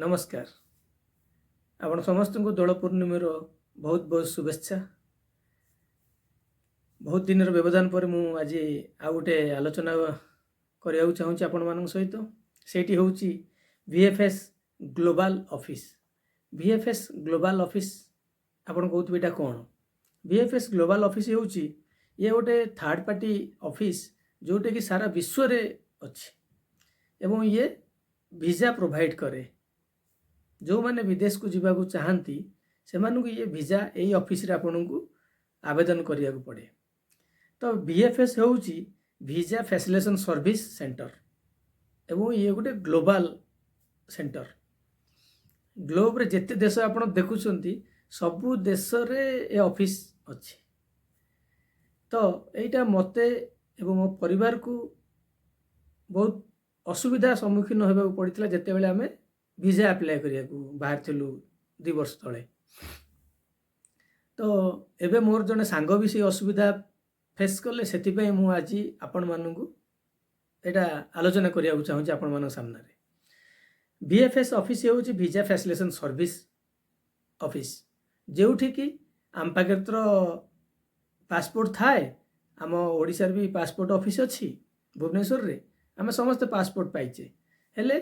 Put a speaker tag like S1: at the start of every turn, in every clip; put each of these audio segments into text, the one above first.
S1: ନମସ୍କାର। ଆପଣ ସମସ୍ତଙ୍କୁ ଦୋଳ ପୂର୍ଣ୍ଣିମାର ବହୁତ ବହୁତ ଶୁଭେଚ୍ଛା। ବହୁତ ଦିନର ବ୍ୟବଧାନ ପରେ ମୁଁ ଆଜି ଆଉ ଗୋଟେ ଆଲୋଚନା କରିବାକୁ ଚାହୁଁଛି ଆପଣମାନଙ୍କ ସହିତ। ସେଇଟି ହେଉଛି VFS global office. VFS global office, ଆପଣ କହୁଥିବେ ଏଇଟା କ'ଣ? ଭିଏଫ୍ଏସ୍ ଗ୍ଲୋବାଲ୍ ଅଫିସ୍ ହେଉଛି ଇଏ ଗୋଟେ ଥାର୍ଡ଼ ପାର୍ଟି ଅଫିସ୍, ଯେଉଁଟାକି ସାରା ବିଶ୍ୱରେ ଅଛି ଏବଂ ଇଏ ଭିଜା ପ୍ରୋଭାଇଡ଼ କରେ। ଯେଉଁମାନେ ବିଦେଶକୁ ଯିବାକୁ ଚାହାନ୍ତି, ସେମାନଙ୍କୁ ଇଏ ଭିଜା, ଏଇ ଅଫିସରେ ଆପଣଙ୍କୁ ଆବେଦନ କରିବାକୁ ପଡ଼େ। ତ ଭିଏଫ୍ଏସ୍ ହେଉଛି ଭିଜା ଫ୍ୟାସିଲେସନ୍ ସର୍ଭିସ୍ ସେଣ୍ଟର ଏବଂ ଇଏ ଗୋଟେ ଗ୍ଲୋବାଲ ସେଣ୍ଟର। ଗ୍ଲୋବରେ ଯେତେ ଦେଶ ଆପଣ ଦେଖୁଛନ୍ତି, ସବୁ ଦେଶରେ ଏ ଅଫିସ୍ ଅଛି। ତ ଏଇଟା ମୋତେ ଏବଂ ମୋ ପରିବାରକୁ ବହୁତ ଅସୁବିଧା ସମ୍ମୁଖୀନ ହେବାକୁ ପଡ଼ିଥିଲା, ଯେତେବେଳେ ଆମେ ଭିଜା ଆପ୍ଲାଏ କରିବାକୁ ବାହାରିଥିଲୁ 2 ବର୍ଷ ତଳେ। ତ ଏବେ ମୋର ଜଣେ ସାଙ୍ଗ ବି ସେଇ ଅସୁବିଧା ଫେସ୍ କଲେ। ସେଥିପାଇଁ ମୁଁ ଆଜି ଆପଣମାନଙ୍କୁ ଏଇଟା ଆଲୋଚନା କରିବାକୁ ଚାହୁଁଛି ଆପଣମାନଙ୍କ ସାମ୍ନାରେ। ଭିଏଫ୍ଏସ୍ ଅଫିସ୍ ହେଉଛି ଭିଜା ଫ୍ୟାସିଲେସନ୍ ସର୍ଭିସ୍ ଅଫିସ୍, ଯେଉଁଠିକି ଆମ ପାଖରେ ତ ପାସପୋର୍ଟ ଥାଏ। ଆମ ଓଡ଼ିଶାରେ ବି ପାସପୋର୍ଟ ଅଫିସ୍ ଅଛି ଭୁବନେଶ୍ୱରରେ। ଆମେ ସମସ୍ତେ ପାସପୋର୍ଟ ପାଇଛେ। ହେଲେ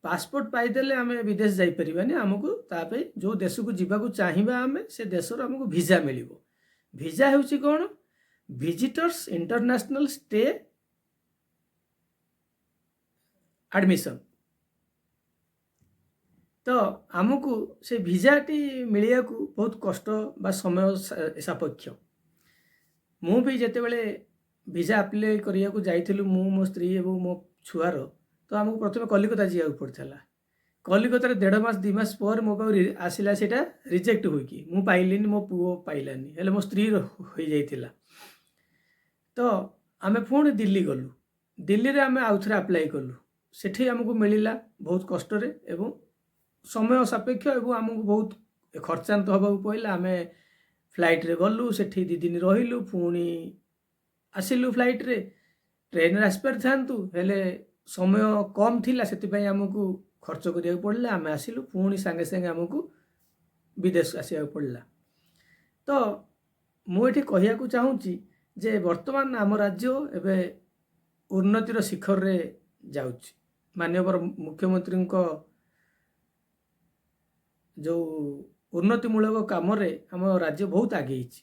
S1: ପାସପୋର୍ଟ ପାଇଦେଲେ ଆମେ ବିଦେଶ ଯାଇପାରିବାନି। ଆମକୁ ତା ପାଇଁ ଯେଉଁ ଦେଶକୁ ଯିବାକୁ ଚାହିଁବା ଆମେ, ସେ ଦେଶର ଆମକୁ ଭିଜା ମିଳିବ। ଭିଜା ହେଉଛି କ'ଣ? Visitors international stay admission. ତ ଆମକୁ ସେ ଭିଜାଟି ମିଳିବାକୁ ବହୁତ କଷ୍ଟ ବା ସମୟ ସାପେକ୍ଷ। ମୁଁ ବି ଯେତେବେଳେ ଭିଜା ଆପ୍ଲାଏ କରିବାକୁ ଯାଇଥିଲୁ, ମୁଁ, ମୋ ସ୍ତ୍ରୀ ଏବଂ ମୋ ଛୁଆର, ତ ଆମକୁ ପ୍ରଥମେ କଲିକତା ଯିବାକୁ ପଡ଼ିଥିଲା। କଲିକତାରେ ଦେଢ଼ ମାସ, 2 ମାସ ପରେ ମୋ ପାଖକୁ ଆସିଲା। ସେଇଟା ରିଜେକ୍ଟ ହୋଇକି ମୁଁ ପାଇଲିନି, ମୋ ପୁଅ ପାଇଲାନି, ହେଲେ ମୋ ସ୍ତ୍ରୀର ହୋଇଯାଇଥିଲା। ତ ଆମେ ପୁଣି ଦିଲ୍ଲୀ ଗଲୁ। ଦିଲ୍ଲୀରେ ଆମେ ଆଉଥରେ ଆପ୍ଲାଏ କଲୁ। ସେଠି ଆମକୁ ମିଳିଲା ବହୁତ କଷ୍ଟରେ ଏବଂ ସମୟ ସାପେକ୍ଷ ଏବଂ ଆମକୁ ବହୁତ ଖର୍ଚ୍ଚାନ୍ତ ହେବାକୁ ପଡ଼ିଲା। ଆମେ ଫ୍ଲାଇଟ୍ରେ ଗଲୁ, ସେଠି 2 ଦିନ ରହିଲୁ, ପୁଣି ଆସିଲୁ ଫ୍ଲାଇଟ୍ରେ। ଟ୍ରେନରେ ଆସିପାରିଥାନ୍ତୁ, ହେଲେ ସମୟ କମ୍ ଥିଲା, ସେଥିପାଇଁ ଆମକୁ ଖର୍ଚ୍ଚ କରିବାକୁ ପଡ଼ିଲା। ଆମେ ଆସିଲୁ, ପୁଣି ସାଙ୍ଗେ ସାଙ୍ଗେ ଆମକୁ ବିଦେଶ ଆସିବାକୁ ପଡ଼ିଲା। ତ ମୁଁ ଏଠି କହିବାକୁ ଚାହୁଁଛି ଯେ ବର୍ତ୍ତମାନ ଆମ ରାଜ୍ୟ ଏବେ ଉନ୍ନତିର ଶିଖରରେ ଯାଉଛି। ମାନ୍ୟବର ମୁଖ୍ୟମନ୍ତ୍ରୀଙ୍କ ଯେଉଁ ଉନ୍ନତିମୂଳକ କାମରେ ଆମ ରାଜ୍ୟ ବହୁତ ଆଗେଇଛି।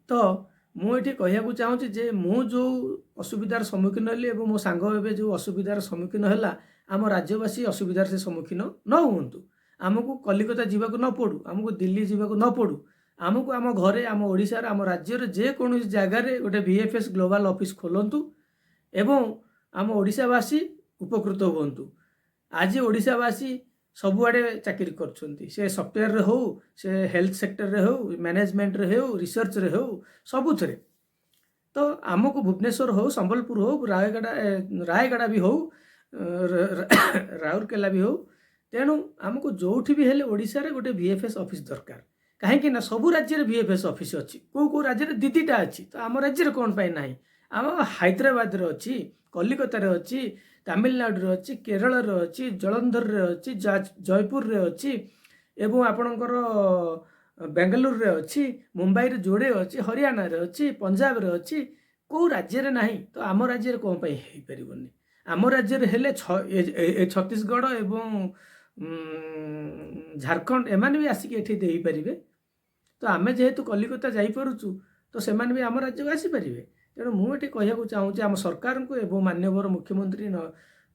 S1: ତ ମୁଁ ଏଠି କହିବାକୁ ଚାହୁଁଛି ଯେ ମୁଁ ଯେଉଁ ଅସୁବିଧାର ସମ୍ମୁଖୀନ ହେଲି ଏବଂ ମୋ ସାଙ୍ଗ ଏବେ ଯେଉଁ ଅସୁବିଧାର ସମ୍ମୁଖୀନ ହେଲା, ଆମ ରାଜ୍ୟବାସୀ ଅସୁବିଧାର ସେ ସମ୍ମୁଖୀନ ନ ହୁଅନ୍ତୁ। ଆମକୁ କଲିକତା ଯିବାକୁ ନ ପଡ଼ୁ, ଆମକୁ ଦିଲ୍ଲୀ ଯିବାକୁ ନ ପଡ଼ୁ। ଆମକୁ ଆମ ଘରେ, ଆମ ଓଡ଼ିଶାର, ଆମ ରାଜ୍ୟରେ ଯେକୌଣସି ଜାଗାରେ ଗୋଟେ ଭିଏଫ୍ଏସ୍ ଗ୍ଲୋବାଲ୍ ଅଫିସ୍ ଖୋଲନ୍ତୁ ଏବଂ ଆମ ଓଡ଼ିଶାବାସୀ ଉପକୃତ ହୁଅନ୍ତୁ। ଆଜି ଓଡ଼ିଶାବାସୀ ସବୁଆଡ଼େ ଚାକିରି କରୁଛନ୍ତି। ସେ ସଫ୍ଟୱେରରେ ହେଉ, ସେ ହେଲ୍ଥ ସେକ୍ଟରରେ ହେଉ, ମ୍ୟାନେଜମେଣ୍ଟରେ ହେଉ, ରିସର୍ଚ୍ଚରେ ହେଉ, ସବୁଥିରେ। ତ ଆମକୁ ଭୁବନେଶ୍ୱର ହେଉ, ସମ୍ବଲପୁର ହେଉ, ରାୟଗଡ଼ା, ରାୟଗଡ଼ା ବି ହେଉ, ରାଉରକେଲା ବି ହେଉ, ତେଣୁ ଆମକୁ ଯେଉଁଠି ବି ହେଲେ ଓଡ଼ିଶାରେ ଗୋଟେ ଭିଏଫ୍ଏସ୍ ଅଫିସ୍ ଦରକାର। କାହିଁକି ନା ସବୁ ରାଜ୍ୟରେ ଭିଏଫ୍ଏସ୍ ଅଫିସ୍ ଅଛି, କେଉଁ କେଉଁ ରାଜ୍ୟରେ ଦୁଇ ଦୁଇଟା ଅଛି। ତ ଆମ ରାଜ୍ୟରେ କ'ଣ ପାଇଁ ନାହିଁ? ଆମ ହାଇଦ୍ରାବାଦରେ ଅଛି, କଲିକତାରେ ଅଛି, ତାମିଲନାଡ଼ୁରେ ଅଛି, କେରଳରେ ଅଛି, ଜଳନ୍ଧରରେ ଅଛି, ଜୟପୁରରେ ଅଛି ଏବଂ ଆପଣଙ୍କର ବେଙ୍ଗାଲୁରୁରେ ଅଛି, ମୁମ୍ବାଇରେ ଯୋଡ଼େ ଅଛି, ହରିୟାଣାରେ ଅଛି, ପଞ୍ଜାବରେ ଅଛି। କେଉଁ ରାଜ୍ୟରେ ନାହିଁ? ତ ଆମ ରାଜ୍ୟରେ କ'ଣ ପାଇଁ ହେଇପାରିବନି? ଆମ ରାଜ୍ୟରେ ହେଲେ ଛତିଶଗଡ଼ ଏବଂ ଝାଡ଼ଖଣ୍ଡ ଏମାନେ ବି ଆସିକି ଏଠି ଦେଇପାରିବେ। ତ ଆମେ ଯେହେତୁ କଲିକତା ଯାଇପାରୁଛୁ, ତ ସେମାନେ ବି ଆମ ରାଜ୍ୟକୁ ଆସିପାରିବେ। ତେଣୁ ମୁଁ ଏଠି କହିବାକୁ ଚାହୁଁଛି ଆମ ସରକାରଙ୍କୁ ଏବଂ ମାନ୍ୟବର ମୁଖ୍ୟମନ୍ତ୍ରୀ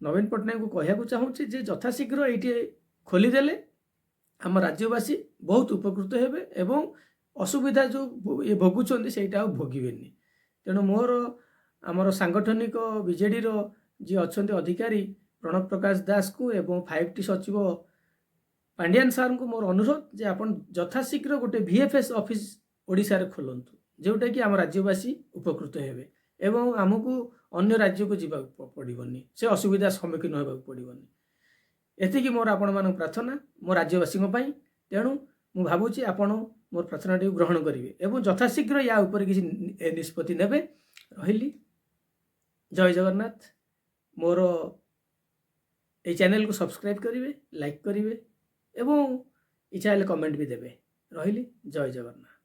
S1: ନବୀନ ପଟ୍ଟନାୟକଙ୍କୁ କହିବାକୁ ଚାହୁଁଛି ଯେ ଯଥାଶୀଘ୍ର ଏଇଠି ଖୋଲିଦେଲେ ଆମ ରାଜ୍ୟବାସୀ ବହୁତ ଉପକୃତ ହେବେ ଏବଂ ଅସୁବିଧା ଯେଉଁ ଇଏ ଭୋଗୁଛନ୍ତି, ସେଇଟା ଆଉ ଭୋଗିବେନି। ତେଣୁ ମୋର ଆମର ସାଙ୍ଗଠନିକ ବିଜେଡ଼ିର ଯିଏ ଅଛନ୍ତି ଅଧିକାରୀ ପ୍ରଣବ ପ୍ରକାଶ ଦାସଙ୍କୁ ଏବଂ 5ଟି ସଚିବ ପାଣ୍ଡିଆନ ସାର୍ଙ୍କୁ ମୋର ଅନୁରୋଧ ଯେ ଆପଣ ଯଥାଶୀଘ୍ର ଗୋଟେ ଭିଏଫ୍ଏସ୍ ଅଫିସ୍ ଓଡ଼ିଶାରେ ଖୋଲନ୍ତୁ, ଯେଉଁଟାକି ଆମ ରାଜ୍ୟବାସୀ ଉପକୃତ ହେବେ ଏବଂ ଆମକୁ ଅନ୍ୟ ରାଜ୍ୟକୁ ଯିବାକୁ ପଡ଼ିବନି, ସେ ଅସୁବିଧା ସମ୍ମୁଖୀନ ହେବାକୁ ପଡ଼ିବନି। ଏତିକି ମୋର ଆପଣମାନଙ୍କ ପ୍ରାର୍ଥନା ମୋ ରାଜ୍ୟବାସୀଙ୍କ ପାଇଁ। ତେଣୁ ମୁଁ ଭାବୁଛି ଆପଣ ମୋର ପ୍ରାର୍ଥନାଟିକୁ ଗ୍ରହଣ କରିବେ ଏବଂ ଯଥାଶୀଘ୍ର ୟା ଉପରେ କିଛି ନିଷ୍ପତ୍ତି ନେବେ। ରହିଲି, ଜୟ ଜଗନ୍ନାଥ। ମୋର ଏଇ ଚ୍ୟାନେଲକୁ ସବସ୍କ୍ରାଇବ୍ କରିବେ, ଲାଇକ୍ କରିବେ ଏବଂ ଇଚ୍ଛା ହେଲେ କମେଣ୍ଟ ବି ଦେବେ। ରହିଲି, ଜୟ ଜଗନ୍ନାଥ।